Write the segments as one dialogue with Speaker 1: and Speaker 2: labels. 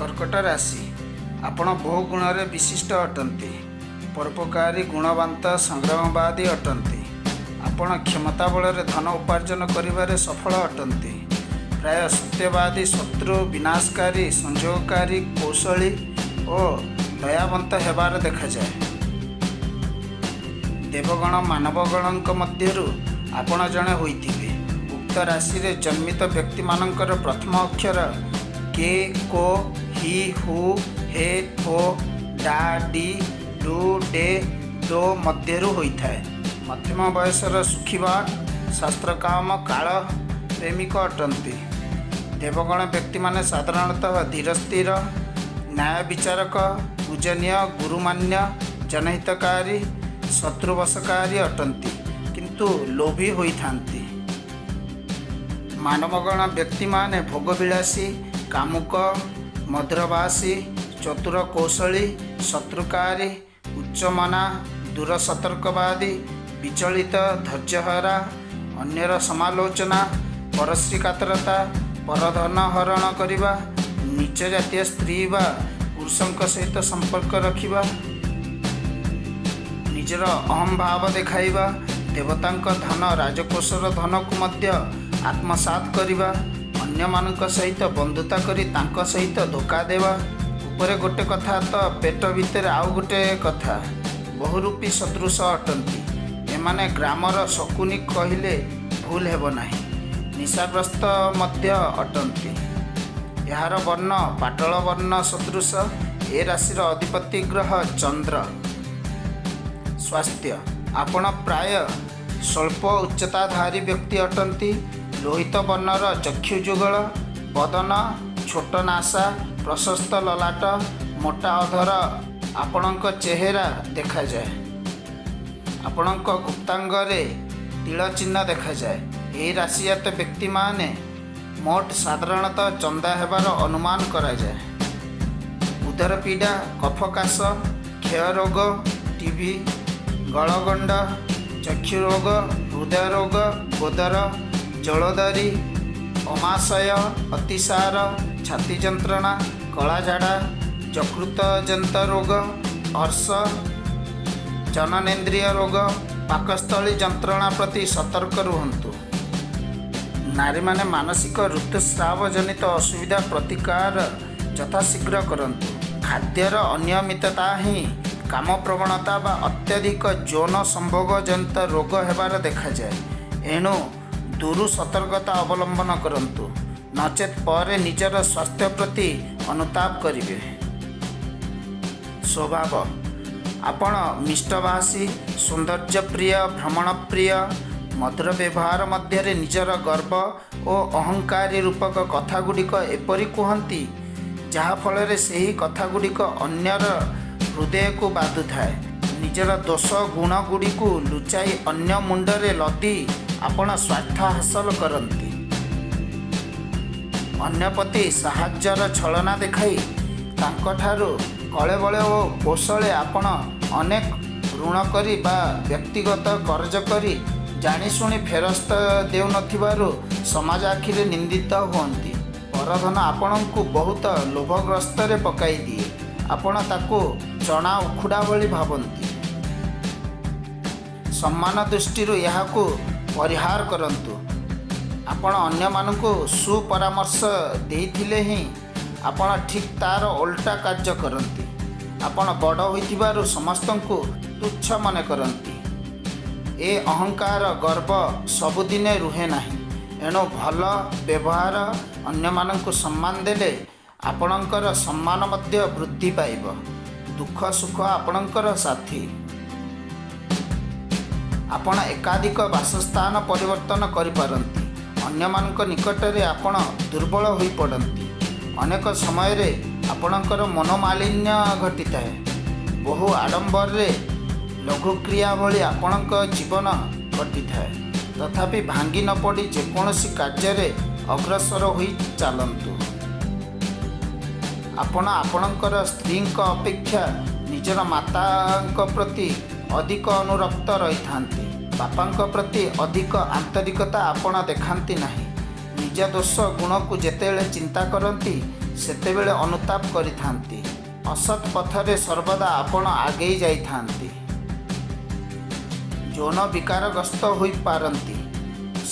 Speaker 1: କର୍କଟ ରାଶି। ଆପଣ ବହୁ ଗୁଣରେ ବିଶିଷ୍ଟ ଅଟନ୍ତି। ପରୋପକାରୀ, ଗୁଣବନ୍ତ, ସଂଗ୍ରାମବାଦୀ ଅଟନ୍ତି। ଆପଣ କ୍ଷମତା ବଳରେ ଧନ ଉପାର୍ଜନ କରିବାରେ ସଫଳ ଅଟନ୍ତି। ପ୍ରାୟ ସତ୍ୟବାଦୀ, ଶତ୍ରୁ ବିନାଶକାରୀ, ସଂଯୋଗକାରୀ, କୌଶଳୀ ଓ ଦୟାବନ୍ତ ହେବାର ଦେଖାଯାଏ। ଦେବଗଣ, ମାନବଗଣଙ୍କ ମଧ୍ୟରୁ ଆପଣ ଜଣେ ହୋଇଥିବେ। ଉକ୍ତ ରାଶିରେ ଜନ୍ମିତ ବ୍ୟକ୍ତିମାନଙ୍କର ପ୍ରଥମ ଅକ୍ଷର କେ, କୋ, ହି, ହୁ, ହେ, ହୋ, ଡା, ଡି, ଡୁ, ଡେ, ଡୋ ମଧ୍ୟରୁ ହୋଇଥାଏ। ମଧ୍ୟମ ବୟସର ସୁଖିବାନ, ଶାସ୍ତ୍ରକାମ, କାଳ ପ୍ରେମିକ ଅଟନ୍ତି। ଦେବଗଣ ବ୍ୟକ୍ତିମାନେ ସାଧାରଣତଃ ଧୀରସ୍ଥିର, ନ୍ୟାୟ ବିଚାରକ, ପୂଜନୀୟ, ଗୁରୁମାନ୍ୟ, ଜନହିତକାରୀ, ଶତ୍ରୁବଶକାରୀ ଅଟନ୍ତି, କିନ୍ତୁ ଲୋଭୀ ହୋଇଥାନ୍ତି। ମାନବଗଣ ବ୍ୟକ୍ତିମାନେ ଭୋଗବିଳାସୀ, କାମୁକ, ମଧୁରଭାଷୀ, ଚତୁର କୌଶଳୀ, ଶତ୍ରୁକାରୀ, ଉଚ୍ଚମନା, ଦୂର ସତର୍କବାଦୀ, ବିଚଳିତ, ଧୈର୍ଯ୍ୟହରା, ଅନ୍ୟର ସମାଲୋଚନା, ପରଶ୍ରୀକାତରତା, ପରଧନ ହରଣ କରିବା, ନୀଚ ଜାତୀୟ ସ୍ତ୍ରୀ ବା ପୁରୁଷଙ୍କ ସହିତ ସମ୍ପର୍କ ରଖିବା, ନିଜର ଅହଂଭାବ ଦେଖାଇବା, ଦେବତାଙ୍କ ଧନ, ରାଜକୋଷର ଧନକୁ ମଧ୍ୟ ଆତ୍ମସାତ କରିବା, ଅନ୍ୟମାନଙ୍କ ସହିତ ବନ୍ଧୁତା କରି ତାଙ୍କ ସହିତ ଧୋକା ଦେବା, ଉପରେ ଗୋଟେ କଥା ତ ପେଟ ଭିତରେ ଆଉ ଗୋଟେ କଥା, ବହୁରୂପୀ ସଦୃଶ ଅଟନ୍ତି। ଏମାନେ ଗ୍ରାମର ଶକୁନି କହିଲେ ଭୁଲ ହେବ ନାହିଁ। ନିଶାଗ୍ରସ୍ତ ମଧ୍ୟ ଅଟନ୍ତି। ଏହାର ବର୍ଣ୍ଣ ପାଟଳ ବର୍ଣ୍ଣ ସଦୃଶ। ଏ ରାଶିର ଅଧିପତି ଗ୍ରହ ଚନ୍ଦ୍ର। ସ୍ୱାସ୍ଥ୍ୟ। ଆପଣ ପ୍ରାୟ ସ୍ୱଳ୍ପ ଉଚ୍ଚତାଧାରୀ ବ୍ୟକ୍ତି ଅଟନ୍ତି। ଲୋହିତ ବର୍ଣ୍ଣର ଚକ୍ଷୁ ଯୁଗଳ, ବଦନ, ଛୋଟ ନାସା, ପ୍ରଶସ୍ତ ଲଲାଟ, ମୋଟା ଅଧର ଆପଣଙ୍କ ଚେହେରା ଦେଖାଯାଏ। ଆପଣଙ୍କ ଗୁପ୍ତାଙ୍ଗରେ ତିଳ ଚିହ୍ନ ଦେଖାଯାଏ। ଏହି ରାଶିଜାତ ବ୍ୟକ୍ତିମାନେ ମୋଟ ସାଧାରଣତଃ ଚନ୍ଦା ହେବାର ଅନୁମାନ କରାଯାଏ। ଉଦର ପୀଡ଼ା, କଫ, କାଶ, କ୍ଷୟ ରୋଗ, ଟିବି, ଗଳଗଣ୍ଡ, ଚକ୍ଷୁ ରୋଗ, ହୃଦୟ ରୋଗ, ଗୋଦର, ଜଳୋଦରୀ, ଅମାଶୟ, ଅତିସାର, ଛାତି ଯନ୍ତ୍ରଣା, କଳାଝାଡ଼ା, ଯକୃତଜନିତ ରୋଗ, ଅର୍ଶ, ଜନନେନ୍ଦ୍ରିୟ ରୋଗ, ପାକସ୍ଥଳୀ ଯନ୍ତ୍ରଣା ପ୍ରତି ସତର୍କ ରୁହନ୍ତୁ। ନାରୀମାନେ ମାନସିକ ଋତୁସ୍ରାବ ଜନିତ ଅସୁବିଧା ପ୍ରତିକାର ଯଥାଶୀଘ୍ର କରନ୍ତୁ। ଖାଦ୍ୟର ଅନିୟମିତତା ହିଁ କାମ ପ୍ରବଣତା ବା ଅତ୍ୟଧିକ ଯୌନ ସମ୍ଭୋଗ ଜନିତ ରୋଗ ହେବାର ଦେଖାଯାଏ। ଏଣୁ ଦୂରୁ ସତର୍କତା ଅବଲମ୍ବନ କରନ୍ତୁ, ନଚେତ୍ ପରେ ନିଜର ସ୍ୱାସ୍ଥ୍ୟ ପ୍ରତି ଅନୁତାପ କରିବେ। ସ୍ୱଭାବ। ଆପଣ ମିଷ୍ଟଭାଷୀ, ସୌନ୍ଦର୍ଯ୍ୟପ୍ରିୟ, ଭ୍ରମଣପ୍ରିୟ। ମଧୁର ବ୍ୟବହାର ମଧ୍ୟରେ ନିଜର ଗର୍ବ ଓ ଅହଙ୍କାରୀ ରୂପକ କଥାଗୁଡ଼ିକ ଏପରି କୁହନ୍ତି, ଯାହାଫଳରେ ସେହି କଥାଗୁଡ଼ିକ ଅନ୍ୟର ହୃଦୟକୁ ବାଧୁଥାଏ। ନିଜର ଦୋଷ ଗୁଣଗୁଡ଼ିକୁ ଲୁଚାଇ ଅନ୍ୟ ମୁଣ୍ଡରେ ଲଦି ଆପଣ ସ୍ୱାର୍ଥ ହାସଲ କରନ୍ତି। ଅନ୍ୟ ପ୍ରତି ସାହାଯ୍ୟର ଛଳନା ଦେଖାଇ ତାଙ୍କଠାରୁ କଳେ ବଳେ ଓ କୌଶଳେ ଆପଣ ଅନେକ ଋଣ କରି ବା ବ୍ୟକ୍ତିଗତ କରଜ କରି ଜାଣିଶୁଣି ଫେରସ୍ତ ଦେଉନଥିବାରୁ ସମାଜ ଆଖିରେ ନିନ୍ଦିତ ହୁଅନ୍ତି। ପରଧନ ଆପଣଙ୍କୁ ବହୁତ ଲୋଭଗ୍ରସ୍ତରେ ପକାଇ ଦିଏ। ଆପଣ ତାକୁ ଚଣା ଉଖୁଡ଼ା ଭଳି ଭାବନ୍ତି। ସମ୍ମାନ ଦୃଷ୍ଟିରୁ ଏହାକୁ ପରିହାର କରନ୍ତୁ। ଆପଣ ଅନ୍ୟମାନଙ୍କୁ ସୁପରାମର୍ଶ ଦେଇଥିଲେ ହିଁ ଆପଣ ଠିକ୍ ତାର ଓଲଟା କାର୍ଯ୍ୟ କରନ୍ତି। ଆପଣ ବଡ଼ ହୋଇଥିବାରୁ ସମସ୍ତଙ୍କୁ ତୁଚ୍ଛ ମନେ କରନ୍ତି। ଏ ଅହଙ୍କାର, ଗର୍ବ ସବୁଦିନେ ରୁହେ ନାହିଁ। ଏଣୁ ଭଲ ବ୍ୟବହାର, ଅନ୍ୟମାନଙ୍କୁ ସମ୍ମାନ ଦେଲେ ଆପଣଙ୍କର ସମ୍ମାନ ମଧ୍ୟ ବୃଦ୍ଧି ପାଇବ। ଦୁଃଖ ସୁଖ ଆପଣଙ୍କର ସାଥୀ। ଆପଣ ଏକାଧିକ ବାସସ୍ଥାନ ପରିବର୍ତ୍ତନ କରିପାରନ୍ତି। ଅନ୍ୟମାନଙ୍କ ନିକଟରେ ଆପଣ ଦୁର୍ବଳ ହୋଇପଡ଼ନ୍ତି। ଅନେକ ସମୟରେ ଆପଣଙ୍କର ମନୋମାଳିନ୍ୟ ଘଟିଥାଏ। ବହୁ ଆଡ଼ମ୍ବରରେ ଲଘୁକ୍ରିୟା ଭଳି ଆପଣଙ୍କ ଜୀବନ କଟିଥାଏ। ତଥାପି ଭାଙ୍ଗି ନ ପଡ଼ି ଯେକୌଣସି କାର୍ଯ୍ୟରେ ଅଗ୍ରସର ହୋଇ ଚାଲନ୍ତୁ। ଆପଣ ଆପଣଙ୍କର ସ୍ତ୍ରୀଙ୍କ ଅପେକ୍ଷା ନିଜର ମାତାଙ୍କ ପ୍ରତି ଅଧିକ ଅନୁରକ୍ତ ରହିଥାନ୍ତି। ବାପାଙ୍କ ପ୍ରତି ଅଧିକ ଆନ୍ତରିକତା ଆପଣ ଦେଖାନ୍ତି ନାହିଁ। ନିଜ ଦୋଷ ଗୁଣକୁ ଯେତେବେଳେ ଚିନ୍ତା କରନ୍ତି, ସେତେବେଳେ ଅନୁତାପ କରିଥାନ୍ତି। ଅସତ୍ ପଥରେ ସର୍ବଦା ଆପଣ ଆଗେଇ ଯାଇଥାନ୍ତି। ଯୌନ ବିକାରଗ୍ରସ୍ତ ହୋଇପାରନ୍ତି।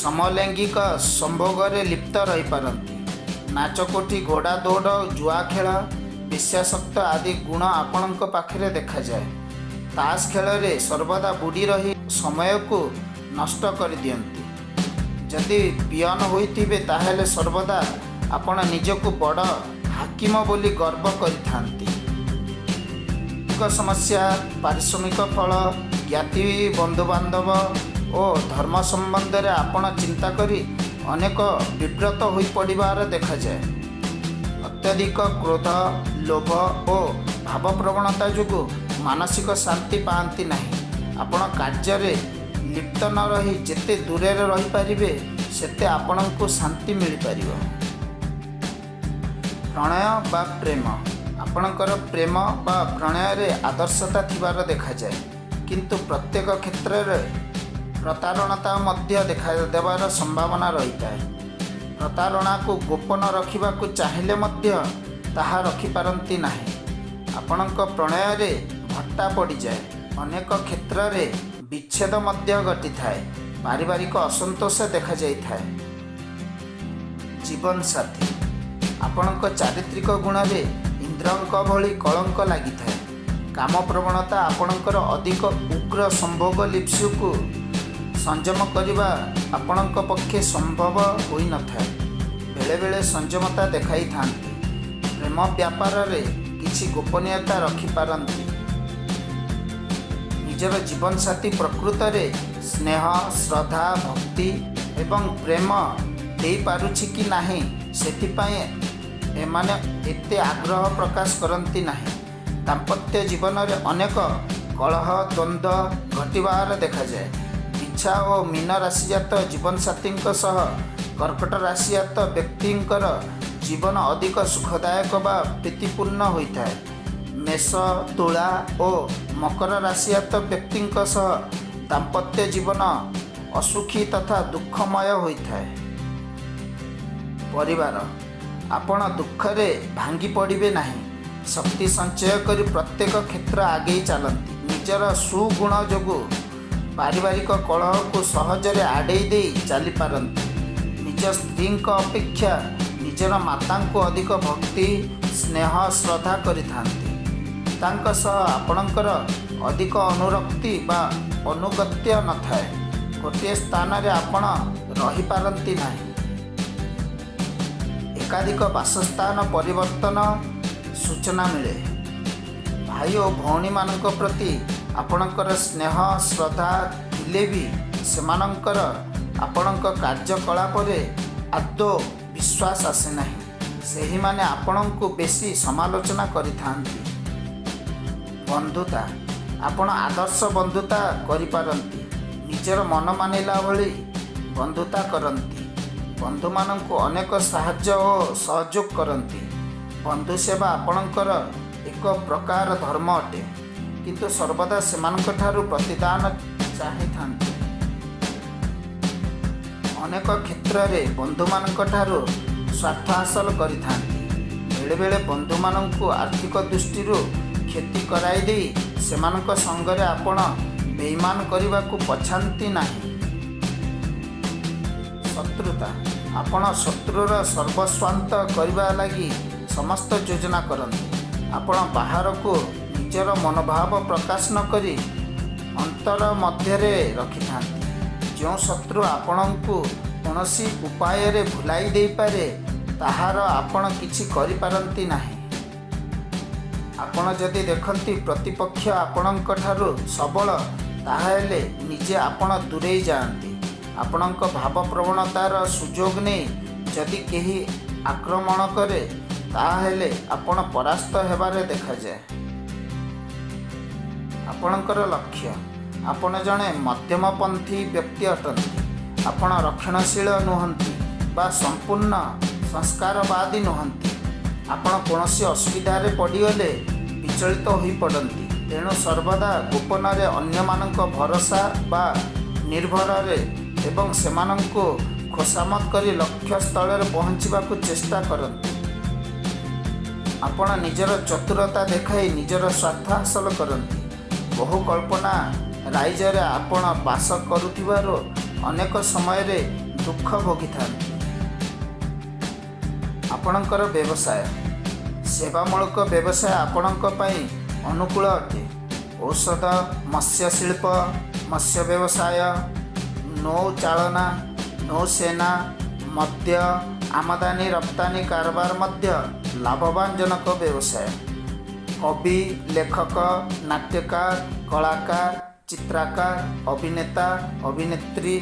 Speaker 1: ସମଲୈଙ୍ଗିକ ସମ୍ଭୋଗରେ ଲିପ୍ତ ରହିପାରନ୍ତି। ନାଚକୋଠି, ଘୋଡ଼ା ଦୌଡ଼, ଜୁଆ ଖେଳ, ବେଶ୍ୟାସକ୍ତ ଆଦି ଗୁଣ ଆପଣଙ୍କ ପାଖରେ ଦେଖାଯାଏ। ତାସ ଖେଳରେ ସର୍ବଦା ବୁଡ଼ି ରହି ସମୟକୁ ନଷ୍ଟ କରିଦିଅନ୍ତି। ଯଦି ପିଅନ ହୋଇଥିବେ, ତାହେଲେ ସର୍ବଦା ଆପଣ ନିଜକୁ ବଡ଼ ହାକିମ ବୋଲି ଗର୍ବ କରିଥାନ୍ତି। ସମସ୍ୟା, ପାରିଶ୍ରମିକ ଫଳ, ଜ୍ଞାତି, ବନ୍ଧୁବାନ୍ଧବ ଓ ଧର୍ମ ସମ୍ବନ୍ଧରେ ଆପଣ ଚିନ୍ତା କରି ଅନେକ ବିବ୍ରତ ହୋଇପଡ଼ିବାର ଦେଖାଯାଏ। ଅତ୍ୟଧିକ କ୍ରୋଧ, ଲୋଭ ଓ ଭାବପ୍ରବଣତା ଯୋଗୁଁ ମାନସିକ ଶାନ୍ତି ପାଆନ୍ତି ନାହିଁ। ଆପଣ କାର୍ଯ୍ୟରେ ଲିପ୍ତ ନ ରହି ଯେତେ ଦୂରରେ ରହିପାରିବେ, ସେତେ ଆପଣଙ୍କୁ ଶାନ୍ତି ମିଳିପାରିବ। ପ୍ରଣୟ ବା ପ୍ରେମ। ଆପଣଙ୍କର ପ୍ରେମ ବା ପ୍ରଣୟରେ ଆଦର୍ଶତା ଥିବାର ଦେଖାଯାଏ। କିନ୍ତୁ ପ୍ରତ୍ୟେକ କ୍ଷେତ୍ରରେ ପ୍ରତାରଣତା ମଧ୍ୟ ଦେଖାଦେବାର ସମ୍ଭାବନା ରହିଥାଏ। ପ୍ରତାରଣାକୁ ଗୋପନ ରଖିବାକୁ ଚାହିଁଲେ ମଧ୍ୟ ତାହା ରଖିପାରନ୍ତି ନାହିଁ। ଆପଣଙ୍କ ପ୍ରଣୟରେ ଭଟ୍ଟା ପଡ଼ିଯାଏ। ଅନେକ କ୍ଷେତ୍ରରେ ବିଚ୍ଛେଦ ମଧ୍ୟ ଘଟିଥାଏ। ପାରିବାରିକ ଅସନ୍ତୋଷ ଦେଖାଯାଇଥାଏ। ଜୀବନସାଥୀ। ଆପଣଙ୍କ ଚାରିତ୍ରିକ ଗୁଣରେ ଇନ୍ଦ୍ରଙ୍କ ଭଳି କଳଙ୍କ ଲାଗିଥାଏ। କାମ ପ୍ରବଣତା ଆପଣଙ୍କର ଅଧିକ ଉଗ୍ର ସମ୍ଭୋଗ ଲିପ୍ସୁକୁ ସଂଯମ କରିବା ଆପଣଙ୍କ ପକ୍ଷେ ସମ୍ଭବ ହୋଇନଥାଏ। ବେଳେବେଳେ ସଂଯମତା ଦେଖାଇଥାନ୍ତି। ପ୍ରେମ ବ୍ୟାପାରରେ କିଛି ଗୋପନୀୟତା ରଖିପାରନ୍ତି। ନିଜର ଜୀବନସାଥୀ ପ୍ରକୃତରେ ସ୍ନେହ, ଶ୍ରଦ୍ଧା, ଭକ୍ତି ଏବଂ ପ୍ରେମ ଦେଇପାରୁଛି କି ନାହିଁ, ସେଥିପାଇଁ ଏମାନେ ଏତେ ଆଗ୍ରହ ପ୍ରକାଶ କରନ୍ତି ନାହିଁ। ଦାମ୍ପତ୍ୟ ଜୀବନରେ ଅନେକ କଳହ, ଦ୍ୱନ୍ଦ୍ୱ ଘଟିବାର ଦେଖାଯାଏ। ବିଛା ଓ ମୀନ ରାଶିଜାତ ଜୀବନସାଥୀଙ୍କ ସହ କର୍କଟ ରାଶିଜାତ ବ୍ୟକ୍ତିଙ୍କର ଜୀବନ ଅଧିକ ସୁଖଦାୟକ ବା ପ୍ରୀତିପୂର୍ଣ୍ଣ ହୋଇଥାଏ। ମେଷ, ତୁଳା ଓ ମକର ରାଶିଜାତ ବ୍ୟକ୍ତିଙ୍କ ସହ ଦାମ୍ପତ୍ୟ ଜୀବନ ଅସୁଖୀ ତଥା ଦୁଃଖମୟ ହୋଇଥାଏ। ପରିବାର। ଆପଣ ଦୁଃଖରେ ଭାଙ୍ଗି ପଡ଼ିବେ ନାହିଁ। ଶକ୍ତି ସଞ୍ଚୟ କରି ପ୍ରତ୍ୟେକ କ୍ଷେତ୍ର ଆଗେଇ ଚାଲନ୍ତି। ନିଜର ସୁଗୁଣ ଯୋଗୁଁ ପାରିବାରିକ କଳହକୁ ସହଜରେ ଆଡ଼େଇ ଦେଇ ଚାଲିପାରନ୍ତି। ନିଜ ସ୍ତ୍ରୀଙ୍କ ଅପେକ୍ଷା ନିଜର ମାତାଙ୍କୁ ଅଧିକ ଭକ୍ତି, ସ୍ନେହ, ଶ୍ରଦ୍ଧା କରିଥାନ୍ତି। ତାଙ୍କ ସହ ଆପଣଙ୍କର ଅଧିକ ଅନୁରକ୍ତି ବା ଅନୁଗତ୍ୟ ନଥାଏ। ଗୋଟିଏ ସ୍ଥାନରେ ଆପଣ ରହିପାରନ୍ତି ନାହିଁ। ଏକାଧିକ ବାସସ୍ଥାନ ପରିବର୍ତ୍ତନ ସୂଚନା ମିଳେ। ଭାଇ ଓ ଭଉଣୀମାନଙ୍କ ପ୍ରତି ଆପଣଙ୍କର ସ୍ନେହ ଶ୍ରଦ୍ଧା ଥିଲେ ବି ସେମାନଙ୍କର ଆପଣଙ୍କ କାର୍ଯ୍ୟକଳାପରେ ଆଦୌ ବିଶ୍ୱାସ ଆସେ ନାହିଁ। ସେହିମାନେ ଆପଣଙ୍କୁ ବେଶୀ ସମାଲୋଚନା କରିଥାନ୍ତି। ବନ୍ଧୁତା। ଆପଣ ଆଦର୍ଶ ବନ୍ଧୁତା କରିପାରନ୍ତି। ନିଜର ମନ ମାନିଲା ଭଳି ବନ୍ଧୁତା କରନ୍ତି। ବନ୍ଧୁମାନଙ୍କୁ ଅନେକ ସାହାଯ୍ୟ ଓ ସହଯୋଗ କରନ୍ତି। ବନ୍ଧୁ ସେବା ଆପଣଙ୍କର ଏକ ପ୍ରକାର ଧର୍ମ ଅଟେ। କିନ୍ତୁ ସର୍ବଦା ସେମାନଙ୍କଠାରୁ ପ୍ରତିଦାନ ଚାହିଁଥାନ୍ତି। ଅନେକ କ୍ଷେତ୍ରରେ ବନ୍ଧୁମାନଙ୍କଠାରୁ ସ୍ୱାର୍ଥ ହାସଲ କରିଥାନ୍ତି। ବେଳେବେଳେ ବନ୍ଧୁମାନଙ୍କୁ ଆର୍ଥିକ ଦୃଷ୍ଟିରୁ କ୍ଷତି କରାଇ ଦେଇ ସେମାନଙ୍କ ସଙ୍ଗରେ ଆପଣ ବେଇମାନ କରିବାକୁ ପଛାନ୍ତି ନାହିଁ। ଶତ୍ରୁତା। ଆପଣ ଶତ୍ରୁର ସର୍ବସ୍ୱାନ୍ତ କରିବା ଲାଗି ସମସ୍ତ ଯୋଜନା କରନ୍ତି। ଆପଣ ବାହାରକୁ ନିଜର ମନୋଭାବ ପ୍ରକାଶ ନ କରି ଅନ୍ତର ମଧ୍ୟରେ ରଖିଥାନ୍ତି। ଯେଉଁ ଶତ୍ରୁ ଆପଣଙ୍କୁ କୌଣସି ଉପାୟରେ ଭୁଲାଇ ଦେଇପାରେ, ତାହାର ଆପଣ କିଛି କରିପାରନ୍ତି ନାହିଁ। ଆପଣ ଯଦି ଦେଖନ୍ତି ପ୍ରତିପକ୍ଷ ଆପଣଙ୍କଠାରୁ ସବଳ, ତାହାହେଲେ ନିଜେ ଆପଣ ଦୂରେଇ ଯାଆନ୍ତି। ଆପଣଙ୍କ ଭାବପ୍ରବଣତାର ସୁଯୋଗ ନେଇ ଯଦି କେହି ଆକ୍ରମଣ କରେ, ତାହାହେଲେ ଆପଣ ପରାସ୍ତ ହେବାର ଦେଖାଯାଏ। ଆପଣଙ୍କର ଲକ୍ଷ୍ୟ। ଆପଣ ଜଣେ ମଧ୍ୟମପନ୍ଥୀ ବ୍ୟକ୍ତି ଅଟନ୍ତି। ଆପଣ ରକ୍ଷଣଶୀଳ ନୁହନ୍ତି ବା ସମ୍ପୂର୍ଣ୍ଣ ସଂସ୍କାରବାଦୀ ନୁହନ୍ତି। ଆପଣ କୌଣସି ଅସୁବିଧାରେ ପଡ଼ିଗଲେ ବିଚଳିତ ହୋଇପଡ଼ନ୍ତି। ତେଣୁ ସର୍ବଦା ଗୋପନରେ ଅନ୍ୟମାନଙ୍କ ଭରସା ବା ନିର୍ଭରରେ ଏବଂ ସେମାନଙ୍କୁ ଖୋସାମତ କରି ଲକ୍ଷ୍ୟସ୍ଥଳରେ ପହଞ୍ଚିବାକୁ ଚେଷ୍ଟା କରନ୍ତି। ଆପଣ ନିଜର ଚତୁରତା ଦେଖାଇ ନିଜର ସ୍ୱାର୍ଥ ହାସଲ କରନ୍ତି। ବହୁ କଳ୍ପନା ରାଇଜରେ ଆପଣ ବାସ କରୁଥିବାରୁ ଅନେକ ସମୟରେ ଦୁଃଖ ଭୋଗିଥାନ୍ତି। ଆପଣଙ୍କର ବ୍ୟବସାୟ, ସେବାମୂଳକ ବ୍ୟବସାୟ ଆପଣଙ୍କ ପାଇଁ ଅନୁକୂଳ ଅଟେ। ଔଷଧ, ମତ୍ସ୍ୟ ଶିଳ୍ପ, ମତ୍ସ୍ୟ ବ୍ୟବସାୟ, ନୌଚାଳନା, ନୌସେନା, ମଦ୍ୟ ଆମଦାନୀ ରପ୍ତାନି କାରବାର ମଧ୍ୟ ଲାଭବାନଜନକ ବ୍ୟବସାୟ। କବି, ଲେଖକ, ନାଟ୍ୟକାର, କଳାକାର, ଚିତ୍ରକାର, ଅଭିନେତା, ଅଭିନେତ୍ରୀ,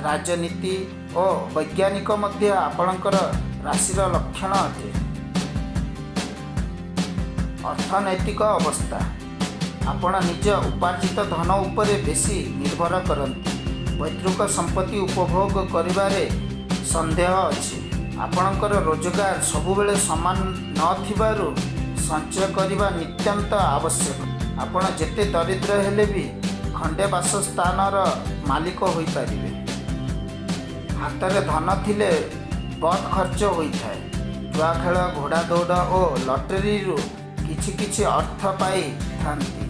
Speaker 1: ରାଜନୀତି ଓ ବୈଜ୍ଞାନିକ ମଧ୍ୟ ଆପଣଙ୍କର ରାଶିର ଲକ୍ଷଣ ଅଟେ। ଅର୍ଥନୈତିକ ଅବସ୍ଥା, ଆପଣ ନିଜ ଉପାର୍ଜିତ ଧନ ଉପରେ ବେଶୀ ନିର୍ଭର କରନ୍ତି। ପୈତୃକ ସମ୍ପତ୍ତି ଉପଭୋଗ କରିବାରେ ସନ୍ଦେହ ଅଛି। ଆପଣଙ୍କର ରୋଜଗାର ସବୁବେଳେ ସମାନ ନଥିବାରୁ ସଞ୍ଚୟ କରିବା ନିତ୍ୟାନ୍ତ ଆବଶ୍ୟକ। ଆପଣ ଯେତେ ଦରିଦ୍ର ହେଲେ ବି ଖଣ୍ଡେ ବାସସ୍ଥାନର ମାଲିକ ହୋଇପାରିବେ। ହାତରେ ଧନ ଥିଲେ ବଦ୍ ଖର୍ଚ୍ଚ ହୋଇଥାଏ। ଜୁଆ ଖେଳ, ଘୋଡ଼ା ଦୌଡ଼ ଓ ଲଟେରୀରୁ କିଛି କିଛି ଅର୍ଥ ପାଇଥାନ୍ତି।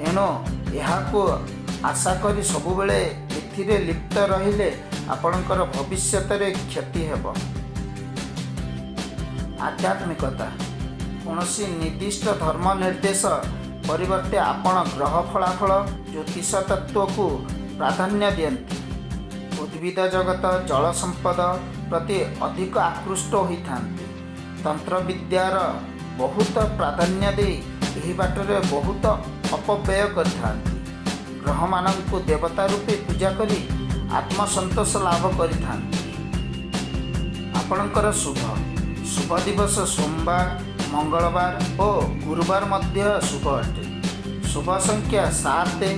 Speaker 1: ଏଣୁ ଏହାକୁ ଆଶା କରି ସବୁବେଳେ ଏଥିରେ ଲିପ୍ତ ରହିଲେ ଆପଣଙ୍କର ଭବିଷ୍ୟତରେ କ୍ଷତି ହେବ। ଆଧ୍ୟାତ୍ମିକତା, କୌଣସି ନିର୍ଦ୍ଦିଷ୍ଟ ଧର୍ମ ନିର୍ଦ୍ଦେଶ ପରିବର୍ତ୍ତେ ଆପଣ ଗ୍ରହ ଫଳାଫଳ, ଜ୍ୟୋତିଷ ତତ୍ତ୍ୱକୁ ପ୍ରାଧାନ୍ୟ ଦିଅନ୍ତି। ଉଦ୍ଭିଦ ଜଗତ, ଜଳ ସମ୍ପଦ ପ୍ରତି ଅଧିକ ଆକୃଷ୍ଟ ହୋଇଥାନ୍ତି। ତନ୍ତ୍ରବିଦ୍ୟାର ବହୁତ ପ୍ରାଧାନ୍ୟ ଦେଇ ଏହି ବାଟରେ ବହୁତ ଅପବ୍ୟୟ କରିଥାନ୍ତି। ଗ୍ରହମାନଙ୍କୁ ଦେବତା ରୂପେ ପୂଜା କରି ଆତ୍ମସନ୍ତୋଷ ଲାଭ କରିଥାନ୍ତି। ଆପଣଙ୍କର ଶୁଭ ଶୁଭ ଦିବସ ସୋମବାର, ମଙ୍ଗଳବାର ଓ ଗୁରୁବାର ମଧ୍ୟ ଶୁଭ ଅଟେ। ଶୁଭ ସଂଖ୍ୟା 7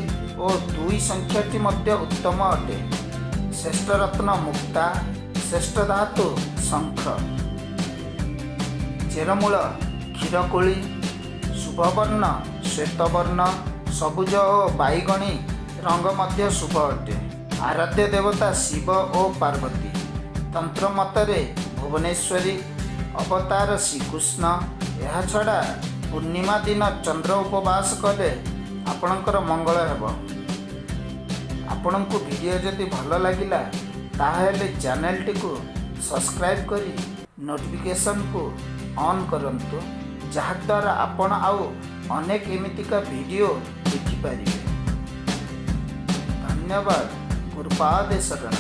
Speaker 1: ଓ 2 ସଂଖ୍ୟାଟି ମଧ୍ୟ ଉତ୍ତମ ଅଟେ। ଶ୍ରେଷ୍ଠ ରତ୍ନ ମୁକ୍ତା, ଶ୍ରେଷ୍ଠ ଧାତୁ ଶଙ୍ଖ, ଚେରମୂଳ କ୍ଷୀରକୋଳି, ଶୁଭବର୍ଣ୍ଣ ଶ୍ୱେତବର୍ଣ୍ଣ, ସବୁଜ ଓ ବାଇଗଣୀ ରଙ୍ଗ ମଧ୍ୟ ଶୁଭ ଅଟେ। ଆରାଧ୍ୟ ଦେବତା ଶିବ ଓ ପାର୍ବତୀ। ତନ୍ତ୍ର ମତରେ ଭୁବନେଶ୍ୱରୀ, ଅବତାର ଶ୍ରୀକୃଷ୍ଣ। ଏହାଛଡ଼ା ପୂର୍ଣ୍ଣିମା ଦିନ ଚନ୍ଦ୍ର ଉପବାସ କଲେ ଆପଣଙ୍କର ମଙ୍ଗଳ ହେବ। ଆପଣଙ୍କୁ ଭିଡ଼ିଓ ଯଦି ଭଲ ଲାଗିଲା, ତାହେଲେ ଚ୍ୟାନେଲଟିକୁ ସବସ୍କ୍ରାଇବ୍ କରି ନୋଟିଫିକେସନକୁ ଅନ୍ କରନ୍ତୁ, ଯାହାଦ୍ୱାରା ଆପଣ ଆଉ ଅନେକ ଏମିତିକା ଭିଡ଼ିଓ ଦେଖିପାରିବେ। ଧନ୍ୟବାଦ। ଗୁରୁପାଦେ ଶରଣ।